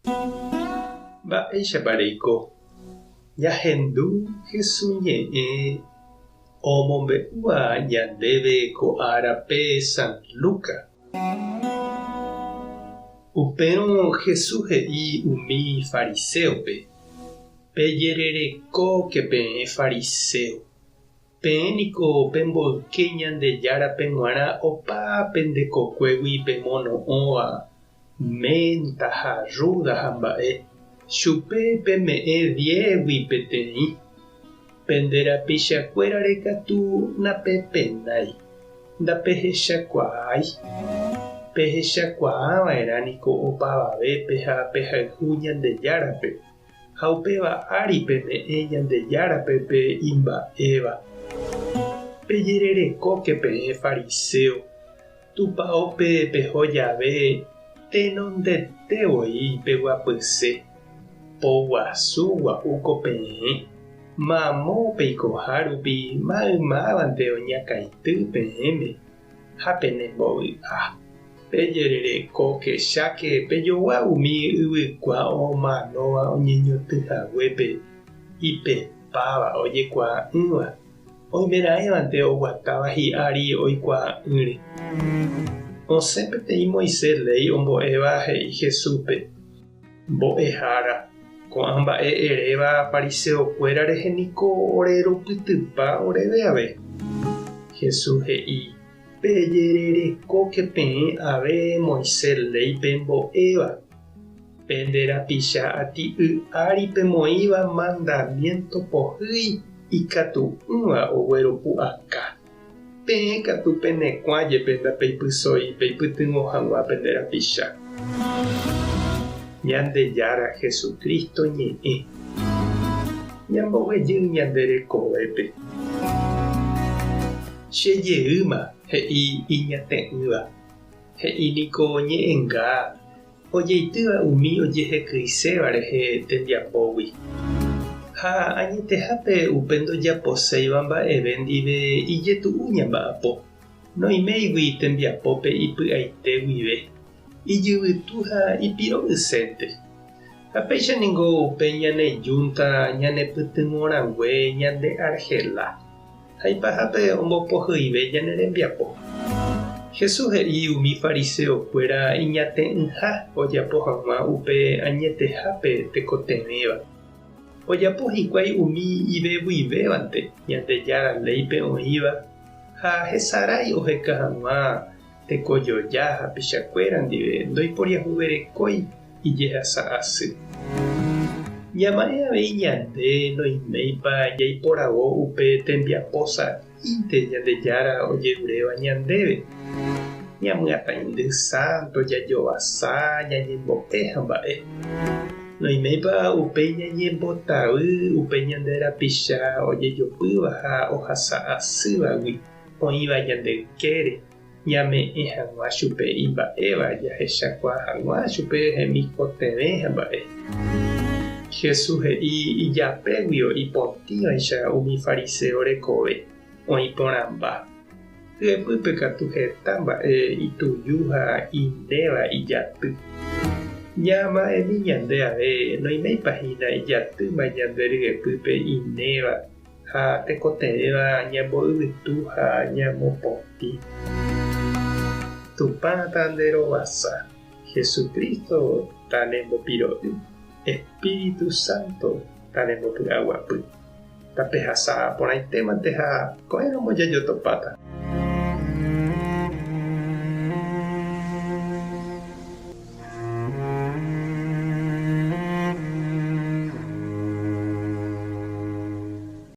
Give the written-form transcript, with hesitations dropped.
Mba'éichapa reiko? Ñahendu Hesu ñe'ẽ omombe'úva ñandéve ko árape San Luca. Upérõ Hesu he'i umi fariséope, Pejererekóke peẽ fariséo, Peẽ niko pemboyke Ñandejárape g̃uarã opa pende kokuégui pemono'õva ménta ha rrúda ha mba'e, chupe peme'ẽ diégui peteĩ. Pende rapichakuérare katu napepenái, ndapehechakuaái. Pehechakuaava'erã niko opavavépe ha pehayhu Ñandejárape. Ha upéva ári peme'ẽ Ñandejárape pe imba'éva. Pejererekóke peẽ fariséo, tupaópe peho jave tenondete voi peguapyse, poguasu gua'úko peẽ, mamo peikoha rupi maymávante oñakãity peẽme. ha penembovy'a. Pejererekóke cháke pejogua umi yvykua omanóva oñeñotỹ haguépe ipepáva ojekuaa'ỹva, oimeraẽvante oguatáva hi'ári oikuaa'ỹre. Osẽ peteĩ Moisés léi ombo'éva he'i Jesúspe, Mbo'ehára, ko'ã mba'e eréva fariseokuéra rehe niko ore rupytypa oréve ave. Jesús he'i, Pejererekóke peẽ ave Moisés léi pembo'éva, pende rapicha ati'y ári pemoĩva mandamiénto pohýi ikatu'ỹva ogueropu'aka. Peẽ katu penekuã jepe ndapeipysói peipytyvõ hag̃ua pende rapicha. Ñandejára Jesucristo ñe'ẽ. Ñamboguejy ñande rekovépe. Che jeýma, he'i iñate'ỹva. He'i niko ñe'ẽnga ojeitýva umi ojehekyiséva rehe tembiapógui. Ha añetehápe upe ndojaposéiva mba'eve ndive ijetu'u ñamba'apo, noiméigui tembiapópe ipy'aite guive, ijyvytu ha ipiro'ysénte. Ha péicha ningo upe ñane júnta ñanepytyvõrangue ñande argela. Ha ipahápe ombopohyive ñane rembiapo. Jesús he'i umi fariseokuéra iñate'ỹha ojapo hag̃ua upe añetehápe tekotevẽva. Ojapo hikuái umi ivevuivévante Ñandejára léipe oĩva ha hesarái oheka hag̃ua tekojoja hapichakuéra ndive ndoiporiahuverekói ijehasa asy. Ñama'ẽ avei ñande noiméipa jaiporavo upe tembiapo sa'ínte Ñandejára ojeruréva ñandéve. Ñamyatãindy sánto, jajovasa, ñañembo'e ha mba'e. Noiméipa upéi ñañembotavy upe ñande rapicha ojejopýva ha ohasa asývagui oĩva ñande ykére. Ñame'ẽ hag̃ua chupe imba'éva jahechakuaa hag̃ua chupe hemikotevẽ ha mba'e. Jesús he'i ijapéguio ipotĩvaicha umi fariséo rekove, oĩ porãmba. Hyepýpe katu heta mba'e ituju ha inéva ijaty. Ñama'ẽmi ñande ave noiméipa hína ijatýma ñande ryepýpe inéva Ha tekotevẽva ñamboyvytu ha ñamopotĩ. Tupã ta nde rovasa, Jesucristo ta ne mbopiro'y, Espíritu Santo ta ne mbopy'aguapy. Tapehasa porãitémante ha ko'ẽramo jajotopáta.